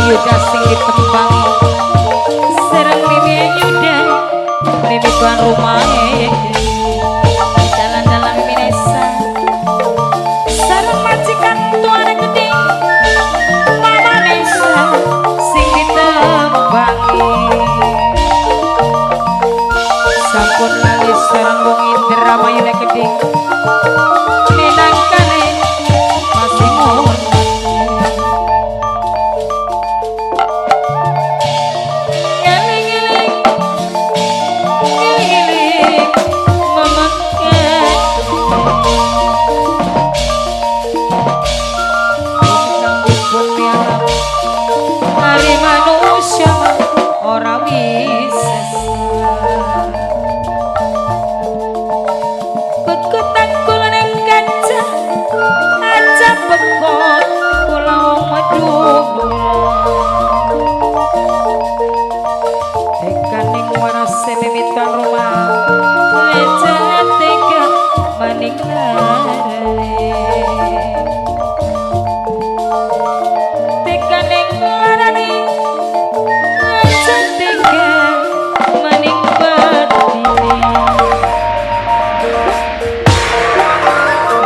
Yuda sing ditembangi serang Mimi Yuda, Mimi tuan rumah jalan-jalan Mimi Nesa sareng majikan tuan gede Mama Nesa sing ditembangi sampun lali sareng wong Indramayu lek gede minangkane masih mohon.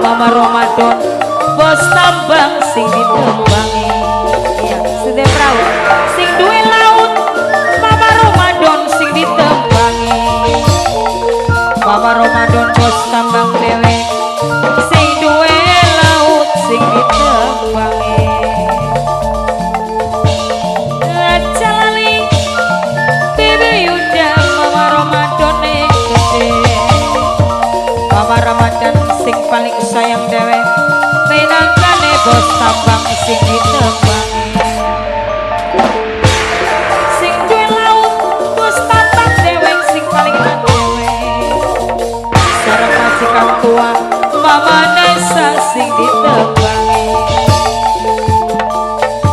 Mama Ramadan bos tambang sing ditembangi iya sedhe prau sing duwe laut Mama Ramadan sing ditembangi Mama Ramadan bos tambang dhewe sing duwe laut sing ditembangi aja lali Bibi Yuda Mama Ramadan gede Mama Ramadan sing paling sayang dhewe minangkane bos tambang sing ditembangi sing duwe laut bos tambang dhewe sing paling eman dhewe sareng majikan tua Mama Nesa sing ditembangi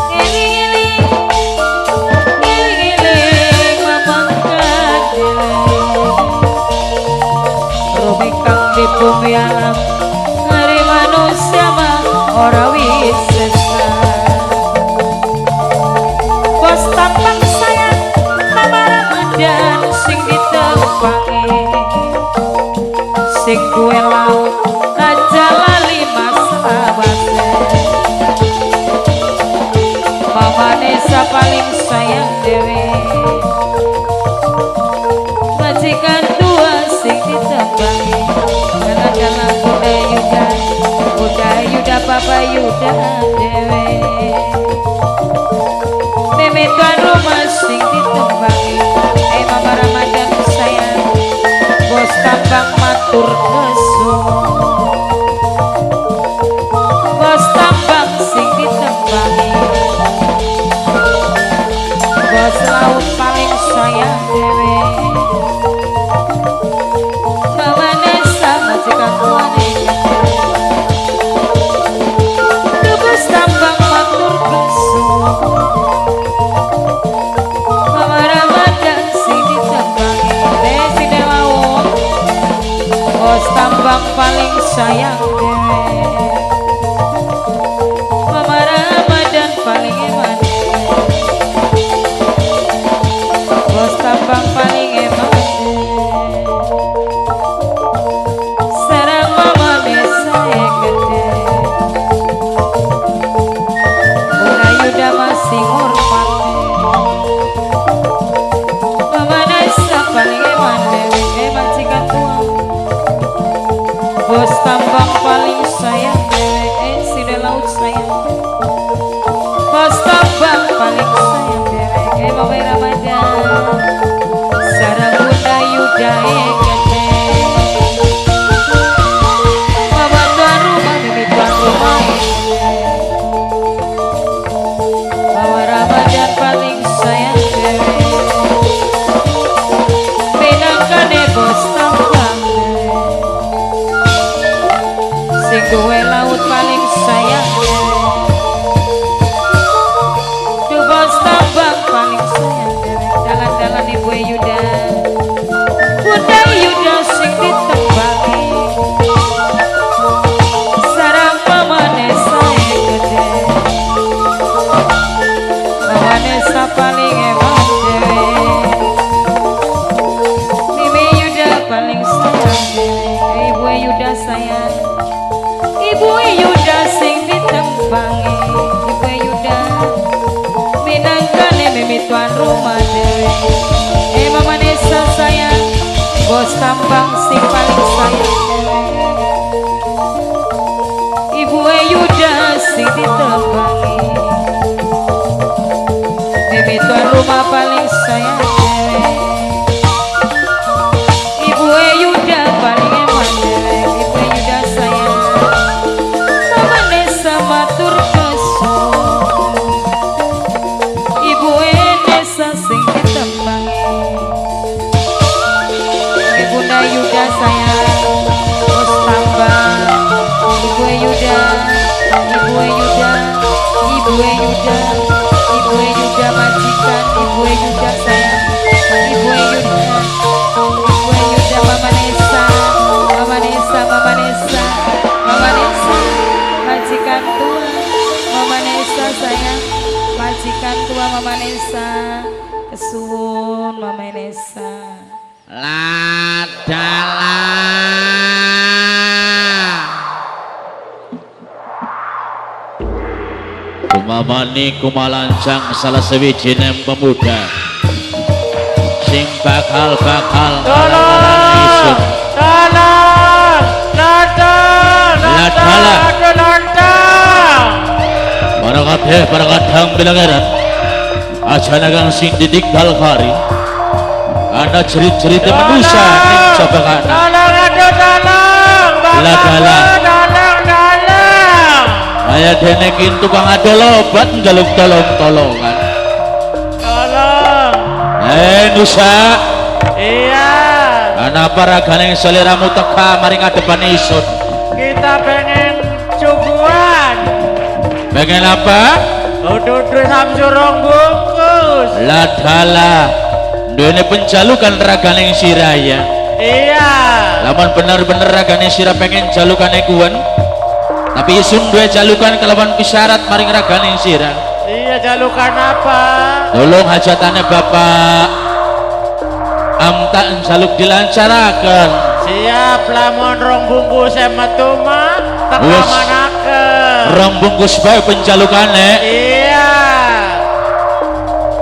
ngeling-eling ngeling-eling mamangkan dhewe rumi kang di bumi alam hari manusia mah ora wis sesat bos tambang sayang Mama Ramadan sing ditembangi sing duwe laut aja lali Mas Abase Mama Nesa paling sayang dhewe majikan tua sing ditembangi jalan-jalan Bunda Yuda Bunda Yuda Papa Yuda dhewe Meme tuan rumah sing ditembangi Mama Ramadan sayang bos tambang matur kesuwun bos tambang sing ditembangi bos laut paling sayang dhewe Mama Nesa majikan tuane bos tambang matur kesuwun Mama Ramadan sing ditembangi sing laut bos tambang paling sayang dhewe Mama Ramadan paling eman. tambang paling sayang dewek, sine laut sayang. Bos tambang paling sayang dewek, Mama Ramadan. Sarang Bunda Yuda gede. Mama tuan rumah demi tuan rumah. Mama Ramadan paling sayang dewek. Pinangkane bos tambang dewek. Sing duwe laut paling sayang dewek. Duh bos tambang paling sayang dewek. Dalan-dalan Ibu Yuda, Bunda Yuda sing ditembangi. Sarang Mama Nesa gede. Mama Nesa paling emang dewek. Mimi Yuda paling sayang dewek. Ibu Yuda sayang. Ibu Yuda sing ditembangi. Ibu Yuda minangkane mimi tuan rumah dewek. Mama Nesa sayang, bos tambang sing paling sayang dewek. Ibu Yuda sing ditembangi. Mimi tuan rumah paling sayang dewek. Ibu Yuda paling eman dewek. Ibu Yuda sayang. Mama Nesa matur kesuwun. Ibu Nesa sing ditembangi. Bunda Yuda sayang, bos tambang. Ibu Yuda, Ibu Yuda, Ibu Yuda, Ibu Yuda majikan, Ibu Yuda sayang, Ibu Yuda, Ibu Yuda Mama Nesa, Mama Nesa, Mama Nesa, Mama Nesa, majikan tua, Mama Nesa sayang, majikan tua Mama Nesa, kesuwun Mama Nesa. Ladalah kumamani kumalancang salah sewijine pemuda sing bakal-bakal tolong tolong ladalah para kabeh para kadang bilangeran aja nagang sing ditinggal kari ana jerit-jerit manusia ning coba kana. Tolong aduh tolong Ladalah. Tolong tolong. Kaya dene ki tukang adol obat njaluk tolong-tolongan. Tolong. Nusa. Iya. Ana paragane seliramu teka maring ngadepane isun. Kita pengen cukuan. Pengen apa? Dudu samsurung bungkus. Ladalah. Duene penjalukan ragane siraya. Iya. Lamun bener-bener ragane sira pengen jalukane kuwen. Tapi isun duwe jalukan kelawan isyarat maring ragane sira. Iya, jalukan apa? Tolong hajatane bapak amta njaluk dilancaraken. Siap, lamun rong bungkus metu mah tekamanaken. Rong bungkus bae penjalukane. Iya.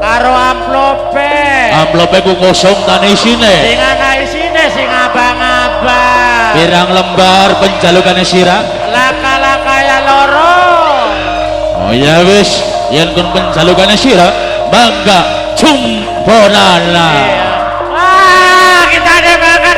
Karo amplope. Amplope ku kosong tan isine. Sing ana isine sing abang-abang. Pirang lembar penjalukane sira? Laka-laka ya loro. Oh ya wis, yen kun penjalukane sira, mangga jumponana. Iya. Wah, kita ada makan.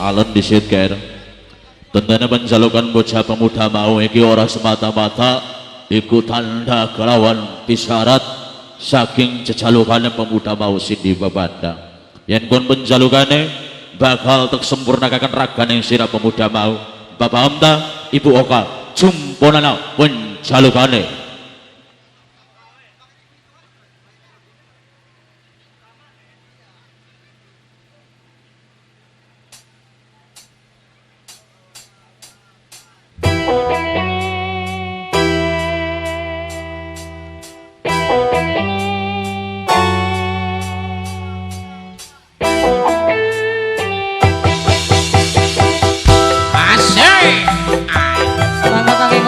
Alon disit kair. Tentene penjalukan bocah pemuda mau iki ora semata-mata iku tanda kelawan isyarat saking jejalukane pemuda mau sing dibabanda. Yen kon penjalukane bakal tek sempurnakaken ragane sira pemuda mau. Bapak Amta, Ibu Oka, jumponana penjalukane.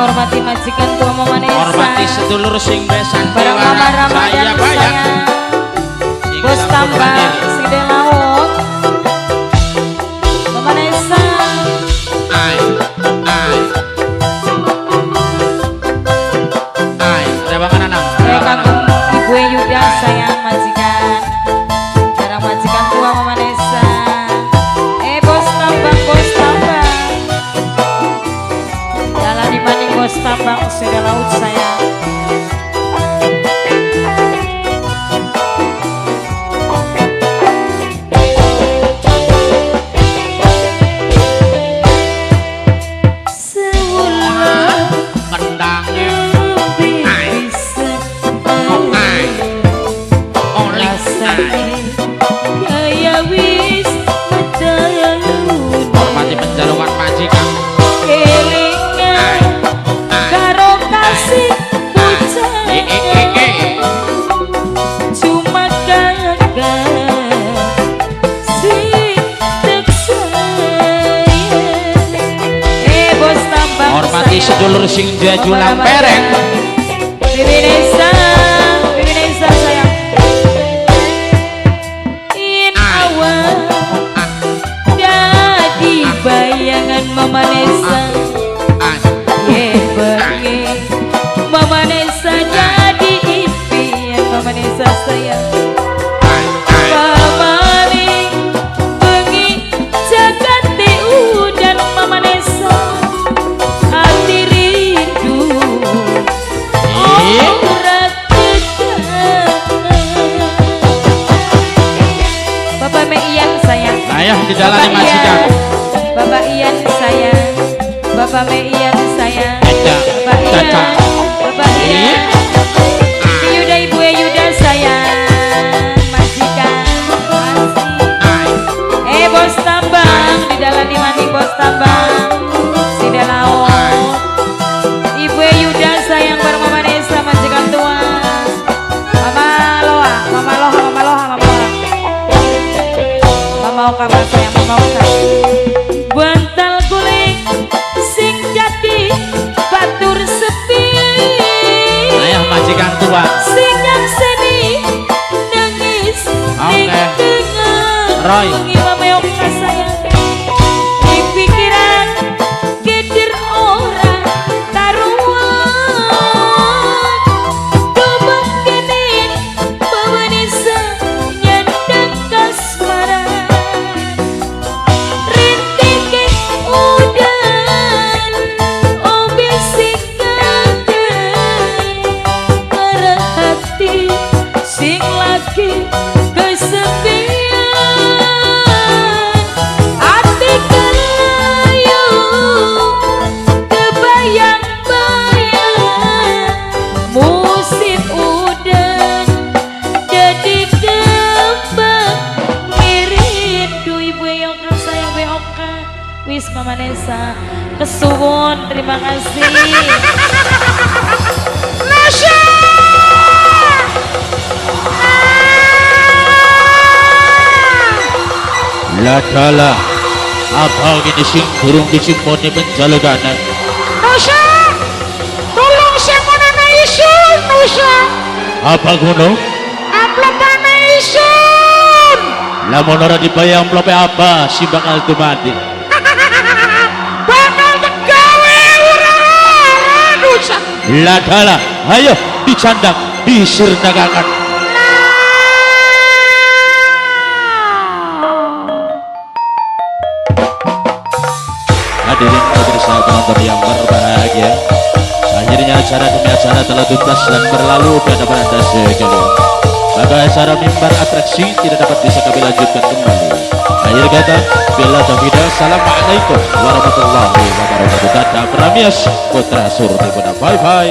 Hormati majikan tua Mama Nesa. Hormati sedulur sing besan bareng Mama Ramadan sayang. Bos tambang sing de laut. Mama Nesa. Ai ai. Ai, rewangan anak. Kagum Ibu Yuda sayang majikan. Bareng majikan tua Mama Nesa. Bos tambang, bos tambang. Dalani maning bos tambang sing de laut sayang. Hormati sedulur sing jajulang pereng. Bibi Nesa, Bibi Nesa sayang. In awal jadi bayangan Mama Nesa. Ye Mama Nesa jadi impian Mama Nesa sayang. Pamaling bengi jagate udan Mama Nesa. Hati rindu ora kedan. Bapak Meian sayang. Ayah di dalam majikan. Bapak Ian sayang. Bapak Meian sayang. Bapak Ian. Bapak Ian. Yuda Ibu Yuda sayang. Majikan. Bos tambang di dalam maning bos tambang. Sida laut. Ibu Yuda sayang bareng Mama Nesa majikan tua. Mama Loa, Mama Loha, Mama Loha, Mama Loha. Mama Oka sayang, Mama Oka. Bantal guling sing jati batur sepi. Ayah majikan tua. Sing nyakseni nangis ning tengah. Roy. Bengi Mama Oka sayang. Ning pikiran kedir ora karuan. Dobak kenin Mama Nesa nyandang kasmaran. Rintike udan obe sing kangen. Marah hati sing lagi kesepian. Ati kelayu kebayang-bayang musim udan jadi kembang mirindu. Ibu Yoka sayang Oka wis Mama Nesa kesuwun terima kasih. Nesa. Ladalah abang ini sing durung disimponi penjalukan. Nusa, tolong semonana isun Nusa. Apa ngono? Amplopane isun. Lamun ora dibayar amplope apa sing bakal dumadi? Bakal tegawe ora Nusa. Ladalah, ayo dicandak, disirnakakan. Hadirin pemirsa penonton yang berbahagia, akhirnya acara demi acara telah tuntas dan berlalu di hadapan Anda sekalian. Maka acara mimbar atraksi tidak dapat bisa kami lanjutkan kembali. Akhir kata, bila taufiq, assalamualaikum warahmatullahi wabarakatuh. Dadah Pramias Putra Surti. Bye bye.